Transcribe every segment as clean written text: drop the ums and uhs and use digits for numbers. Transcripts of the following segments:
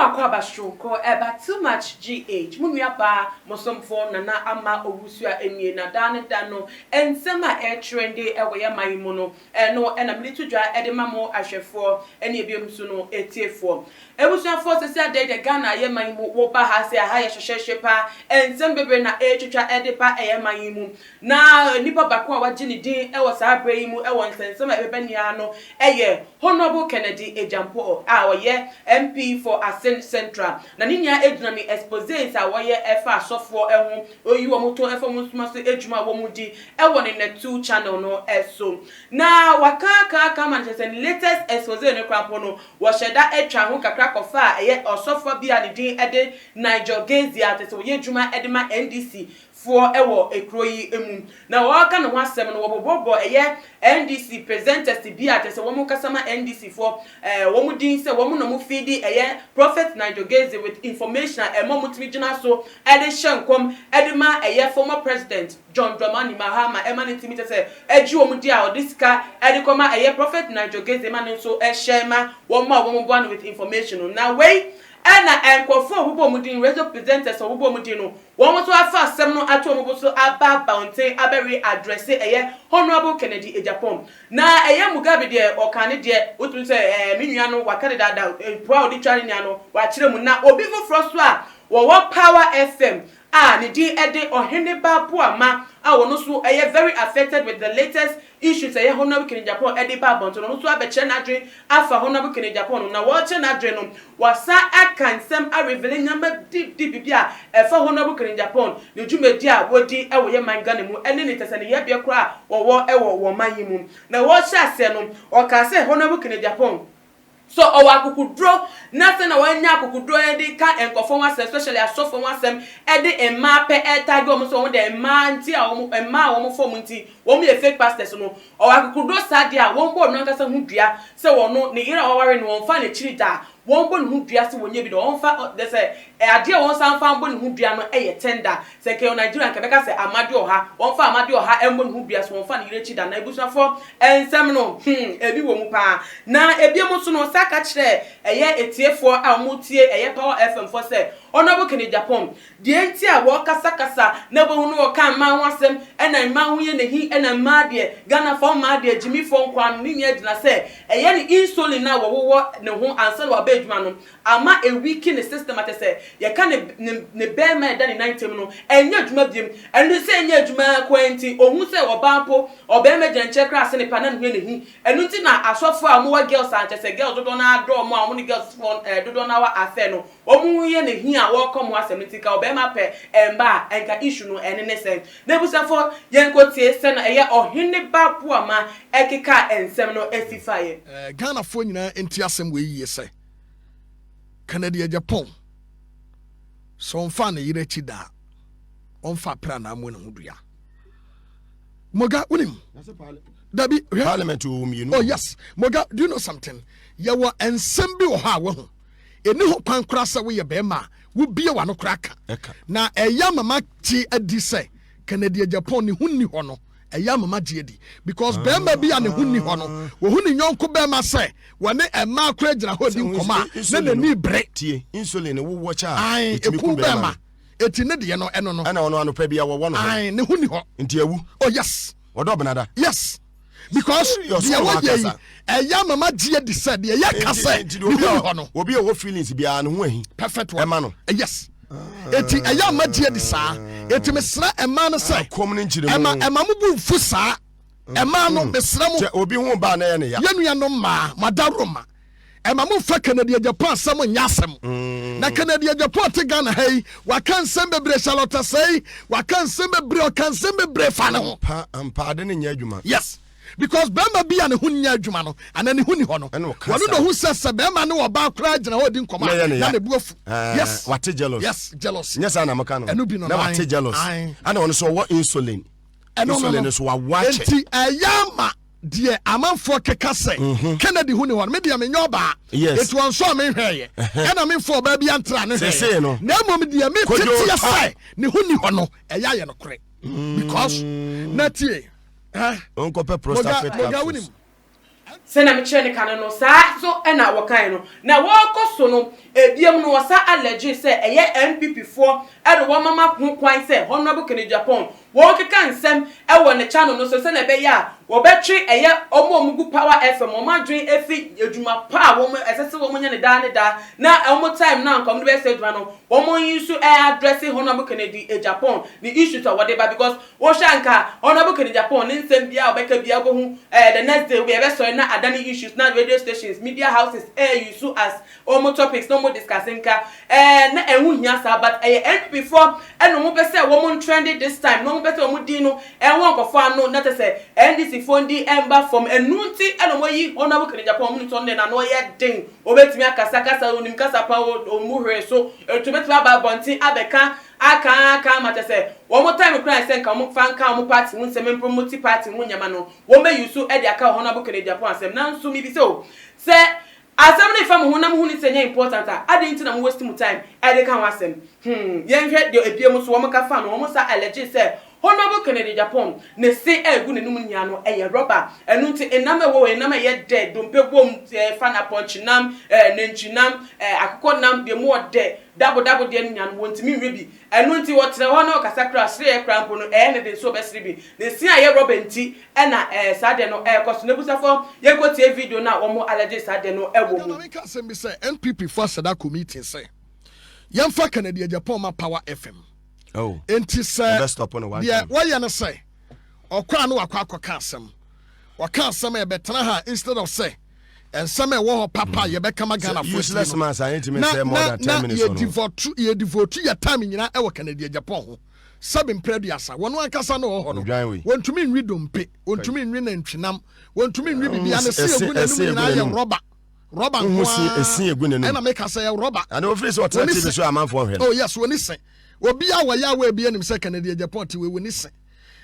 Akɔ aba soronko ɛba Too Much GH. Mo nua baa, mo somfo Nana Ama Owusu a enie na daa ne da no nsɛm a ɛretrende ɛwɔ yɛn man yi mu no, ɛno ɛna mede to dwa ɛde ma mo ahwɛfoɔ ɛne ebinom nso no etiefoɔ. Abusuafoɔ, sɛsɛ ada yi deɛ, Ghana yɛ man yi mu, woba ha sɛ aha yɛ hyehyɛhye paa. Nsɛm bebree na ɛretwitwa ɛde ba ɛyɛ man yi mu, na nipa baako a wagye ne din ɛwɔ saa berɛ yi mu ɛwɔ nsɛnsɛm a ɛbɛba nyinaa no ɛyɛ Honourable Kennedy Agyapong a ɔyɛ MP for Assin Central, na ne nyinaa gyina ne exposes a wɔyɛ ɛfa asɔfoɔ ho, oyi wɔn to ɛfa wɔn nsoma so adwuma a wɔn di ɛwɔ ne Net2 channel no ɛso. Na waka aka aka ma no kyerɛ sɛ ne latest expose no koraa mpo no, wɔhyɛ da atwa ho kakra kɔfa a ɛyɛ ɔsɔfoɔ bi a ne din ɛde Nigel Gaisie a kyerɛ sɛ wɔyɛ adwuma ɛde ma NDC foɔ ɛwɔ ekuro yi mu. Na wɔreka ne ho asɛm no, wɔbobɔbɔ ɛyɛ NDC presenters bi a kyerɛ sɛ wɔn kasa ma NDC foɔ wɔn din sɛ wɔn na wɔn feedi ɛyɛ Prophet Nigel Gaisie with information a ɛma wɔn tumi gyina so ɛde hyɛ nkɔm ɛde ma ɛyɛ former President John Dramani Mahama, ɛma ne tumi kyerɛ sɛ ɛgye wɔn di a ɔde sika ɛde kɔma ɛyɛ Prophet Nigel Gaisie ma ne nso ɛhyɛ ma wɔn a wɔn boa no with information no. Na wei ɛna nkurɔfoɔ a wɔbobɔ wɔn din, radio presenters a wɔbobɔ wɔn din no, wɔn nso afa asɛm no ato wɔn bo so aba abɔnten abɛwe address ɛyɛ Honourable Kennedy Agyapong. Na ɛyɛ Mugabe deɛ, ɔka ne deɛ wotumi sɛ me nua no waka ne dada mpoa a ɔde twa ne nua no, wakyerɛ mu. Na obi foforɔ so a wɔwɔ Power FM a ne din ɛde Ɔhene Ba Boama a wɔn nso ɛyɛ very affected with the latest issues ɛyɛ Honourable Kennedy Agyapong ɛde ba abɔnten no, ɔno nso abɛkyerɛ n'adwene afa Honourable Kennedy Agyapong no. Na wɔrekyerɛ n'adwene no, wasa aka nsɛm areveal nneɛma deep deep bi a ɛfa Honourable Kennedy Agyapong ne dwumadi a wɔdi ɛwɔ yɛ man Ghana mu ɛne ne tɛsɛ ne yɛbea koraa a wɔwɔ ɛwɔ wɔn man yi mu. Na wɔrehyɛ aseɛ no, ɔkaa sɛ Honourable Kennedy Agyapong so ɔwɔ akokoduro na sɛ na wɔanya akokoduro de ka nkɔfoɔ ho asɛm, especially asɔfoɔ ho asɛm, ɛde mmaa pɛ ɛtarget wɔn sɛ wɔn de mmaa nti a wɔn mmaa a wɔn fɔm nti wɔn yɛ fake pastors no, ɔwɔ akokoduro saa deɛ a, wɔn bɔ ɔno ankasa ho dua sɛ wɔn ne yere a wɔware no, wɔn fa n'akyiri da a, wɔn bɔ ne ho dua sɛ wɔnyɛ bi da. Wɔn fa de sɛ adeɛ a wɔn san fa bɔ ne ho dua no yɛ tender sɛ nkɛyɛ Nigeria nka bɛka sɛ amade 100, wɔn fa amade 100 ɛmbɔ ne ho dua sɛ wɔn fa ne yere akyi da. Na ebusuafoɔ, nsɛm no, ebi wɔ mu paa. Na ebien nso no, ɔsa ka kyerɛ ɛyɛ etiefoɔ a wɔn tie ɛyɛ Power FM foɔ sɛ Honourable Kennedy Agyapong deɛ nti a wɔkasakasa na bohu no, wɔka mmaa ho asɛm ɛna mmaa ho yɛ n'ahi, ɛna mmaa deɛ, Ghanafoɔ mmaa deɛ, gyimifoɔ nkoa no, ne nyinaa gyina sɛ ɛyɛ ne insulin a wɔwowɔ ne ho ansa na waba adwuma no ama eweaki ne system akyɛ sɛ yɛka ne bɛrima a ɛda ne nan ntam no ɛnyɛ adwuma biem. Ɛno sɛ ɛnyɛ adwuma koraa nti, ohun sɛ ɔbaa mpo, ɔbɛrima gyina nkyɛn koraa ase ne pa na ne ho yɛ n'ahi. Ɛno nti na asɔfoɔ a wɔwɔ girls a nkyɛ sɛ girls dodoɔ no adɔ wɔn a wɔn ne girls foɔ dodoɔ no awɔ afɛ no, wɔn ho yɛ n'ahi a wɔrekɔ mo asɛm. Nti ka ɔbɛrima pɛ mba a ɛnka issue no ɛne ne sɛn. Na ebusuafoɔ, yɛn ko tie sɛ na ɛyɛ Ɔhene Ba Boama ɛkeka nsɛm no esi fa yɛ. Ghanafoɔ nyinaa nti asɛm wei yie sɛ Kennedy Agyapong sɛ ɔmfa ne yere akyi da a, ɔmfa aprannaa mmɔ ne ho dua. Moga, wonim dabi hwɛ. Parliament wɔ mmienu. Oh yes, Moga, do you know something? Yɛwɔ nsɛm bi wɔ hɔ a wahu ɛni ho kwan koraa sɛ woyɛ bɛrima a wobie w'ano koraa ka. Na ɛyɛ ama gye adi sɛ Kennedy Agyapong ne ho nni hɔ no, ɛyɛ ama ma gye adi because bɛrima bi a ne ho nni hɔ no, wɔhu ne nyɔnko bɛrima sɛ wɔne mmaa koraa gyina hɔ di nkɔmɔ a, na n'ani bere. Tie, insulin wowɔ kyɛ a ae ɛtumi eku kum bɛrima. Bɛrima. Eti ne deɛ no, ɛno no. Ɛna ɔno anɔpa bi a wɔwɔ no hɔ. Ae, ne ho ni hɔ. Nti awu. Oh yes. Ɔdɔ benada. Yes, because Serious, deɛ ɔno wɔyɛ yi akasa. ɛyɛ ama ma gye adi sɛ deɛ yɛka sɛ Nti ne ho obi ni a hɔ no. Obi a ɔwɔ feelings biara ne ho ahi. Perfect one. Ɛma no. Yes, eti ɛyɛ ama gye adi saa. Eti mesrɛ mmaa no sɛ kɔm ne nkyerɛ ɛma mu. Ɛma mo bu nfu saa mmaa no, mesrɛ mo. Kyɛ obi ho baa na ɛyɛ ne ya. Yɛn nuanom mmaa, madaworo ɛma momfa Kennedy Agyapong asɛm nyɛ asɛm. Na Kennedy Agyapong te Ghana ha yi, waka nsɛm bebree. Charlotte Osei waka nsɛm bebree, ɔka nsɛm bebree fa ne ho. Pa mpaade ne nyɛ adwuma. Yes, because bɛrima bi a ne ho nyɛ adwuma no anaa ne ho ni hɔ no, Ɛna ɔka wɔno saa. na ɔhu sɛ bɛrima ne ɔbaa koraa gyina hɔ di nkɔmmɔ Na ɛyɛ a ne na ya. ne bu afu. Yes. Wate jealous. Yes, jealous. Nyɛ saa na meka no? Ɛno bi no. Na no, wate ae. jealous. Ana ɔno so ɔwɔ insulin. Ɛno no Insulin no. so wawa kyɛ. Enti ɛyɛ ama deɛ amanfoɔ keka sɛ Kennedy ho ni hɔ no, me deɛ menyɛ ɔbaa. Eti wɔn nso a menhwɛɛyɛ ɛna memfa ɔbaa bi antra ne Seesei hwɛɛyɛ no. Na mmom deɛ Kojo meteteɛ ta. sɛ ne ho ni hɔ no, ɛyɛ ayɛ nokorɛ because na tie, eh, Ɔnkɔpɛ Moga Prostafit Moga capsules. wonim. Sɛnea mekyerɛɛ no kane no, saa nso na wɔkae no. Na wɔrekɔ so no, biom no wɔsan allege sɛ ɛyɛ NPP foɔ na wɔmama ho kwan sɛ Honourable Kennedy Agyapong wɔnkeka nsɛm wɔ ne channel no so sɛnea ɛbɛyɛ a wɔbɛtwe ɛyɛ wɔn a wɔgu Power FM wɔn adwene afi adwuma pa a wɔn ɛsɛ sɛ wɔn nya no daa ne daa na wɔn time no a anka wɔde bɛyɛ saa adwuma no wɔn yi nso address Honourable Kennedy Agyapong ne issues a wɔde ba because Wohwɛ a nka Honourable Kennedy Agyapong ne nsɛm biara a ɔbɛka biara wobɛhu eh, the next day yɛbɛsɔre na adane issues na radio stations, media houses eh use as wɔn topics na wɔn discuss nka eh na ɛho hia saa but ɛyɛ NPP foɔ ɛna wɔn pɛ sɛ wɔn ntrende this time na wɔn pɛ sɛ wɔn din no ɛwɔ nkɔfoɔ ano na kyɛ sɛ NDC foɔ ndi ɛmba fam ɛnu nti ɛna wɔn ayi Honourable Kennedy Agyapong wɔn nim sɛ ɔno deɛ n'ano yɛ den obetumi akasa kasa onim kasa pa ɔmmu hwee so ɛtu obetumi aba abɔnten abɛka Aka ara aka ara ma kyerɛ sɛ wɔn time koraa a ɛsɛ nka wɔn fa nka wɔn party ho nsɛm mpromote party ho nneɛma no wɔn bɛ use de aka Honourable Kennedy Agyapong asɛm. Nanso mebisa o, sɛ asɛm no mfa mo ho na mo hu no sɛ ɛnyɛ important a, adɛn nti na mo waste mo time de ka ho asɛm? Hmm, yɛnhwɛ deɛ ebiem nso wɔn ka fa no, wɔn san allege sɛ Honourable Kennedy Agyapong ne se a ɛgu n'anum nyinaa no ɛyɛ rɔba, ɛno nti nnam a ɛwɔ hɔ yi, nnam a ɛyɛ dɛ, dompe wom, fa no apɔnkyenam, nantwinam, akokɔnam, deɛ mu ɔdɛ, Dabo dabo deɛ no nya no wɔntumi nwe bi ɛno nti ɔtena hɔ na ɔkasa koraa sereɛ koraa mpo no ɛyɛ no den sɛ ɔbɛsere bi ne se a ɛyɛ rɔba nti ɛna ɛɛ saa deɛ no ɛɛkɔ so n'abusuafoɔ yɛnkɔ tie video no a wɔn allege saa deɛ no ɛwɔ Agya mu. ma menka asɛm bi sɛ NPP foɔ asɛda kɔ meeting sɛ yɛmfa Kennedy Agyapong ma Power FM Oh. enti sɛ Ɛbɛ stop no one deɛ time. wɔyɛ no sɛ ɔkɔ a na wakɔ akɔka asɛm wɔka asɛm a yɛbɛtena ha instead of sɛ nsɛm a ɛwɔ hɔ papa a yɛbɛka ma Ghanafoɔ useless tie no man saa yɛntumi na nsɛ more na than na 10 minutes on yɛdevote yɛdevote yɛ time nyinaa ɛwɔ Kennedy Agyapong ho sɛbe mprɛ aduasa wɔn ankasa na ɔwɔ hɔ no Odwan wei. wɔntumi nwi dompe wɔntumi nwi nantwinam wɔntumi nwi biribiara ne se ɛse- egu n'anum ɛse egu nyinaa yɛ n'anum. rɔba rɔba Wohu nko se ara ɛse egu n'anum. ɛna meka sɛ yɛ rɔba Ane wofiri sɛ ɔtena Wɔne TV se- so a amanfoɔ hwɛ no. oh yes wɔni se obi a wɔyɛ awɔ ebi anim sɛ Kennedy Agyapong te wei wɔni se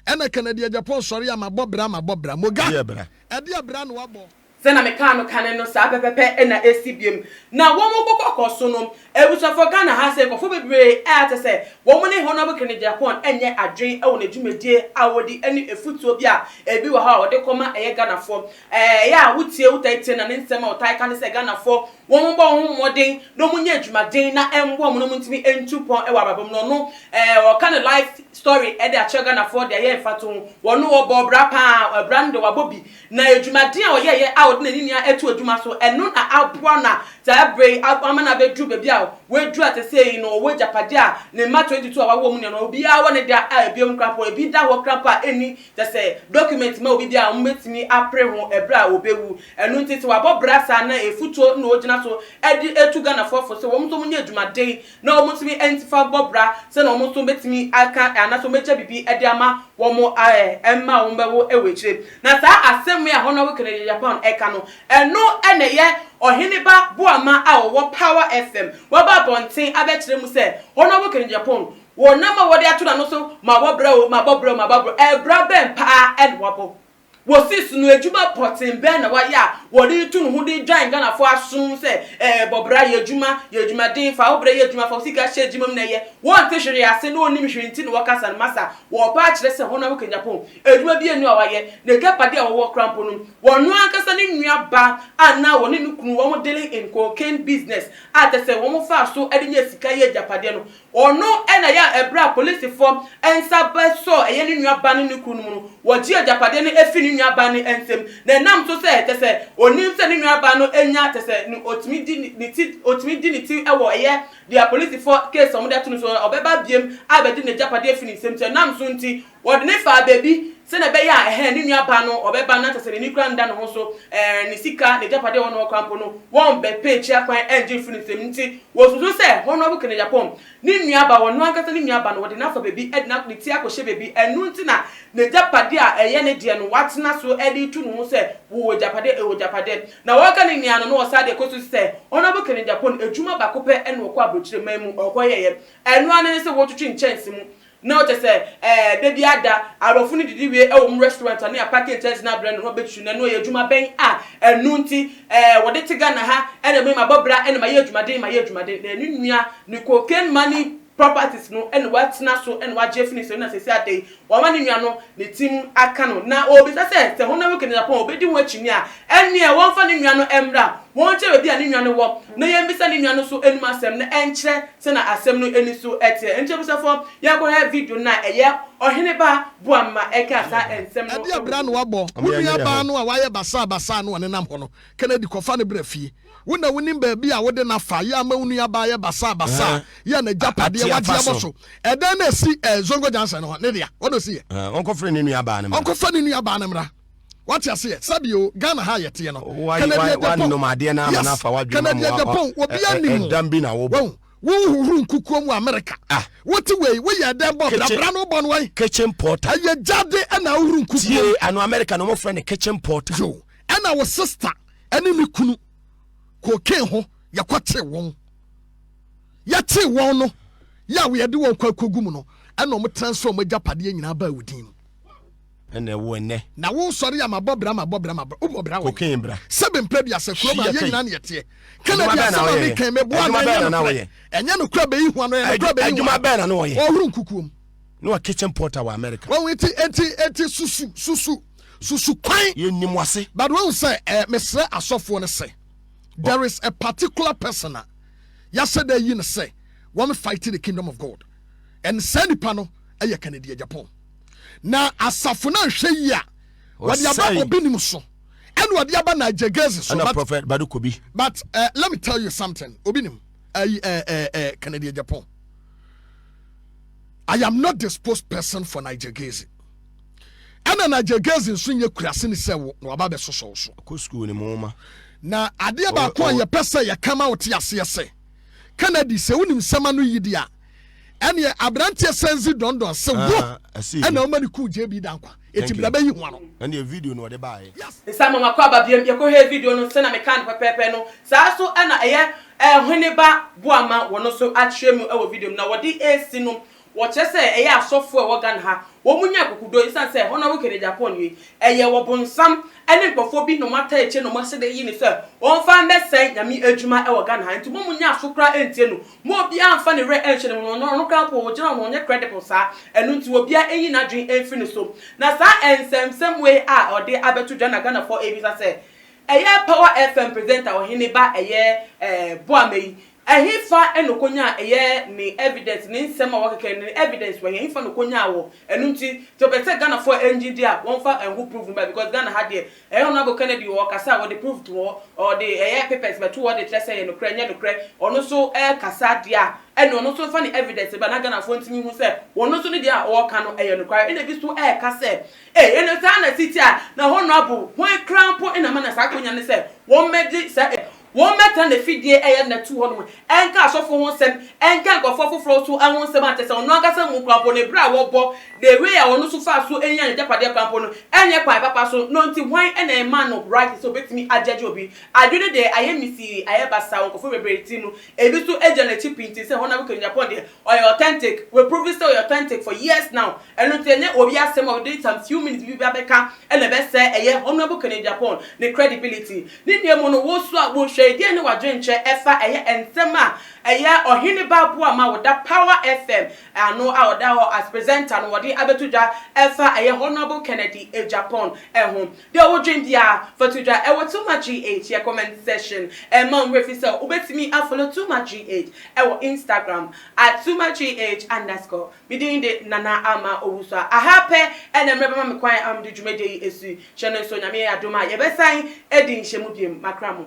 ɛna Kennedy Agyapong sɔre a mabɔ bra mabɔ bra moga Ɛdeɛ bra. ɛdeɛ bra na wabɔ. Sɛnea mekaa no kane no, saa pɛpɛpɛ na ɛsi biom. Na wɔn kɔ kɔ so no, abusuafoɔ Ghana ha sɛ nkurɔfoɔ bebree a kyɛ sɛ wɔn ne Honourable Kennedy Agyapong nyɛ adwene wɔ n'adwumadie a ɔdi ne afutuo bi a ebi wɔ hɔ a ɔde kɔma ɛyɛ Ghanafoɔ. Ɛyɛ a wotie, wotaa tie na ne nsɛm a ɔtaa ka ne sɛ Ghanafoɔ wɔn bɔ wɔn ho mmɔden na wɔn nyɛ adwumaden na ɛmmoa wɔn na wɔn ntumi ntu pɔn wɔ abrabɔ mu. Na ɔno ɛɛ ɔka ne life story de akyerɛ Ghanafoɔ de ayɛ mfatoho. Wɔno ɔbɔɔ bra paa, ɛbra no deɛ wabɔ bi. Na adwumaden a ɔyɛeɛ a ɔde n'ani nua to adwuma so, ɛno na aboa no a saa berɛ yi ama no abɛduru baabi a waduru a seesei yi no ɔwɔ agyapadeɛ a ne mma 22 a wawo wɔn nyinaa no obiara wɔ ne dea a ebinom koraa mpo ebi da hɔ koraa mpo a ɛnni kyerɛ sɛ document ma obi biara a wɔbɛtumi apere ho ɛberɛ a ɔbɛwu. Ɛno nti sɛ wabɔ bra saa na afutuo na ɔgyina so de atu Ghanafoɔ fo sɛ wɔn nso wɔnyɛ adwumaden na wɔntumi mfa bɔ bra sɛnea wɔn nso bɛtumi aka anaasɛ wɔbɛgya biribi de ama wɔn mma a wɔbɛwo wɔ akyire. Na saa asɛm yi a Honourable Kennedy Agyapong ɛka no, ɛno na ɛyɛ Ɔheneba Boamah a ɔwɔ Power FM waba abɔnten abɛkyerɛ mu sɛ Honourable Kennedy Agyapong wɔ nam a wɔde ato n'ano so mabɔ bra o, mabɔ bra o, mabɔ bra o, ɛbra bɛn paa na wabɔ? Wɔ sis no, adwuma pɔtee bɛn na wayɛ a wɔde retu ne ho de redwan Ghanafoɔ asom sɛ ɛɛ bɔ bra, yɛ adwuma, yɛ adwumaden, fa wo brɛ yɛ adwuma, fa wo sika hyɛ adwuma mu na yɛ. Wɔnte hwee ase na wɔnnim hwee nti na wɔkasa no. Masa, wɔrepɛ akyerɛ sɛ Honourable Kenyapoh, adwuma biara nni hɔ a wayɛ. N'agyapadeɛ a wɔwɔ koraa mpo no, wɔno ankasa ne nua ba a na wɔne ne kunu wɔn dealing in cocaine business a kyerɛ sɛ wɔfaa so de nyaa sika yɛɛ agyapadeɛ no, Ɔno na ɛyɛ a ɛberɛ a polisifoɔ nsa bɛsɔɔ ɛyɛ ne nua ba ne ne kunu no mu no, wɔgyee agyapadeɛ no firi ne nua ba no nsam. Na ɛnam so sɛ kyerɛ sɛ ɔnim sɛ ne nua ba no anya kyerɛ sɛ ne ɔtumi di ne ti ɔtumi di ne ti wɔ ɛyɛ deɛ apolisifoɔ case a wɔde ato no so no, ɔbɛba biom abɛgye n'agyapadeɛ afiri ne nsam nti ɛnam so nti Wɔde no faa baabi sɛnea ɛbɛyɛ a ɛhɛn ne nuabaa no ɔbɛba na kyerɛ sɛ n'ani koraa nda ne ho so, ɛɛ, ne sika, n'agyapadeɛ a ɛwɔ ne hɔ koraa mpo no, wɔrembɛpɛ akyiri akwan ɛngye mfiri ne nsam. Nti, wɔsusu sɛ Honourable Kennedy Agyapong, ne nuabaa, ɔno ankasa ne nuabaa no, wɔde no afa baabi de no ne ti akɔhyɛ baabi, ɛno nti na n'agyapadeɛ a ɛyɛ ne deɛ no, watena so de retu ne ho sɛ, Wowɔ agyapadeɛ, ɛwɔ agyapadeɛ. Na wɔreka ne nua no, na wɔsan de kɔ so sɛ Honourable Kennedy Agyapong, adwuma baako pɛ na ɔkɔɔ aburokyire man mu ɔkɔyɛeɛ, ɛno ara ne sɛ wɔretwetwe nkyɛnse mu. Na ɔkyɛ sɛ ɛɛ da biara da, aborɔfo no didi wie wɔ wɔn restaurant a ne yɛapake nkyɛnse no abrɛ no na wabɛtwitwi no. Ɛno ɛyɛ adwuma bɛn a ɛno nti ɛɛ wɔde te Ghana ha ɛna me mabɔ bra ɛna mayɛ adwumaden mayɛ adwumaden. Na ɛno nua ne cocaine money Properties no na watena so na wagye afi ne nsam na seesei ada yi wama ne nua no ne tirim aka no na ɔrebisa sɛ sɛ Honourable Kenneth Agyapong ɔbɛdi ho akyinnye a ɛnneɛ wɔmfa ne nua no mmra wɔnkyerɛ baabi a ne nua no wɔ na yɛmmisa ne nua no nso anim asɛm na ɛnkyerɛ sɛnea asɛm no ani so teɛ. Enti abusuafoɔ yɛnkɔhwɛ video no a ɛyɛ Ɔheneba Boamma ɛkaa saa nsɛm no Ɛdeɛ wɔ bra mu. na wabɔ wo nua baa no a wayɛ basaa basaa no a ɔnenam hɔ no Kennedy kɔfa no bra fie. Wo na wonim baabi a wode no afa, yɛ ama wo nuabaa yɛ basabasa, yɛ n'agyapadeɛ, wagye abɔ so. Ɛdan no a ɛsi eh, Zongo Junction no hɔ, ne dea, ɔna ɔsi yɛ. Ɔnkɔfrɛ ne nuabaa no mmra. Ɔnkɔfa ne nuabaa no mmra. Wate aseɛ? Sɛbi o, Ghana ha a yɛteɛ no. Kennedy Agyapong, yes, Kennedy Agyapong, obiara nim wo. Ɛdam bi na wobɔ. Wahu? Wohuhuru nkukuo mu Amerika. Ah. Wote wei, woyɛ ɛdɛn bɔ bra, bra no wobɔ no wai. Kitchen porter. Ɛyɛ gyade ɛna wohuru nkukuo mu. Tie, ano Amerika no wɔfrɛ no kitchen porter. Yo, ɛna wo sister ɛne ne kunu cocaine ho yɛkɔkyee wɔn yɛkyee wɔn no yɛ a yɛde wɔn kɔ akɔgu mu no ɛna wɔn transfer wɔn agyapadeɛ nyinaa baa wo din mu. Ɛna ɛwɔ ɛnɛ. Na wo sɔre a mabɔ bra mabɔ bra mabɔ wobɔ bra wɔ cocaine bra. Sɛbe mpɛ bi asɛ kurom a yɛn nyinaa ne yɛteɛ. Kennedy asɛm a meka meboa na ɛnyɛ nokorɛ ɛnyɛ nokorɛ bɛyi ho ano ɛyɛ nokorɛ bɛyi ho ano. Adwuma bɛn na na ɔyɛ? Ɔhoro nkukuom. Na wa kitchen porter wɔ America. Wɔn eti eti eti susu susu susu kwan. Yɛ nim wase. But wɔn sɛ ɛ eh, mesrɛ asɔfoɔ no sɛ there is a particular person a yɛasɛ dɛ yi no sɛ wɔn fight the kingdom of God and saa nipa no ɛyɛ Kennedy Agyapong na asafo no anhwɛ yi a wɔde aba obi nim so ɛna wɔde aba Nigel Gezi so. Ɛna prophet Badu Kobi. But uh, let me tell you something obi nim ɛyi ɛ ɛ ɛ Kennedy Agyapong. I am not the spokesperson for Nigel Gezi. Ɛna Nigel Gezi nso nyɛ kurase ne sɛ wo na waba bɛsosɔ wo so. Kɔ sukuu ne mu ma. Na adeɛ baako a yɛpɛ sɛ yɛka ma wote aseɛ sɛ Kennedy sɛ wonim nsɛm ano yi deɛ a ɛneɛ aberanteɛ Senzi Dɔndɔn se wo ah, ɛna woma ne kuu JB Dankwa eti bra bɛyi ho ano. Ɛneɛ video no ɔde baeɛ. Nsa ma makɔ aba biom yɛkɔhwɛɛ video no sɛnea mekaa no pɛpɛɛpɛ no saa so na ɛyɛ Ɛhene ba Boama wɔno nso akyerɛ mu wɔ video mu na wɔde resi no wɔkyerɛ sɛ ɛyɛ asɔfoɔ a ɛwɔ Ghana ha wɔn nya akokoduro ɛsiane sɛ Honourable Kennedy Agyapong yi ɛyɛ ɔbonsam ɛne nkurɔfoɔ bi na wɔn ataa akyire na wɔn ahyɛ da ayi no sɛ wɔnfa mmɛsɛe Nyame adwuma wɔ Ghana ha nti mo mo nya aso koraa ntie no mo obiara nfa ne werɛ nhyɛ ne ho no ɔno koraa mpo ɔgyina hɔ no ɔnyɛ credible saa ɛno nti obiara nyi n'adwene mfiri ne so na saa nsɛmsɛm wei a ɔde abɛto dwa na Ghanafoɔ ɛrebisa sɛ Ɛyɛ Power FM presenter ɔhene ba ɛyɛ eh Boamah yi, ɛhefa na ɔkɔnyaa ɛyɛ ne evidence, ne nsɛm a wakeka ne evidence wɔ he, ɛhefa na ɔkɔnyaa wɔ, ɛno nti sɛ ɔpɛ sɛ Ghanafoɔ ɛngye di a wɔmfa ɛho proof mma because Ghana ha deɛ ɛyɛ Honourable Kennedy ɔɔkasa a wɔde proof to hɔ, ɔde ɛyɛ papers bɛto hɔ de kyerɛ sɛ ɛyɛ nokorɛ ɛnyɛ nokorɛ, ɔno nso ɛɛkasa deɛ a ɛne ɔno nso mfa ne evidence ba na Ghanafoɔ ntumi nhu sɛ ɔno nso ne deɛ a ɔɔka no ɛyɛ nokware, ɛna ebi nso ɛɛka sɛ Ei, eno saa na siti a na honourable hwan koraa mpo na ma na saa akonya ne sɛ wɔmmɛgye saa wɔmmɛtena n'afidie ɛyɛ na to hɔ nom ɛnka asɔfo ho nsɛm ɛnka nkurɔfoɔ foforɔ nso ho nsɛm a kyerɛ sɛ ɔno ankasa mu koraa mpo no berɛ a wɔbɔ the way a ɔno nso faa so nyaa n'agyapadeɛ koraa mpo no ɛnyɛ kwan papa so no nti hwan na ɛma no right sɛ ɔbɛtumi agyɛgye obi adwene deɛ ayɛ misii ayɛ basaa wɔ nkurɔfoɔ bebree ti mu ebi nso gyina n'akyi pintinn sɛ honourable Ken Agyapong deɛ Ɔyɛ authentic, we prove sɛ ɔyɛ authentic for years now, ɛno nti ɛnyɛ obi asɛm a ɔde some few minutes bi abɛka na ɛbɛsɛe ɛyɛ Honourable Kennedy Agyapong ne credibility. Ne nua mu no, wo nso a wohwɛ yi, deɛn ne w'adwenkyerɛ ɛfa ɛyɛ nsɛm a ɛyɛ Ɔhene Ba Boamah a ɔda Power FM ano a ɔda hɔ as presenter no wɔde abɛto dwa ɛfa ɛyɛ Honourable Kennedy Agyapong ho? Deɛ wodwen biara, fa to dwa ɛwɔ Too Much GH yɛ comment section. Ɛmma wo werɛ fi sɛ wobɛtumi a follow Too Much GH ɛwɔ Instagram at Too Much GH underscore. Me din de Nana Ama Owusu a aha pɛ ɛna mmerɛ bɛma me kwan ama mede dwumadie yi asi. Hyɛ no nso Nyame yɛ adom a yɛbɛsan adi nhyɛmu biom. Makra mo.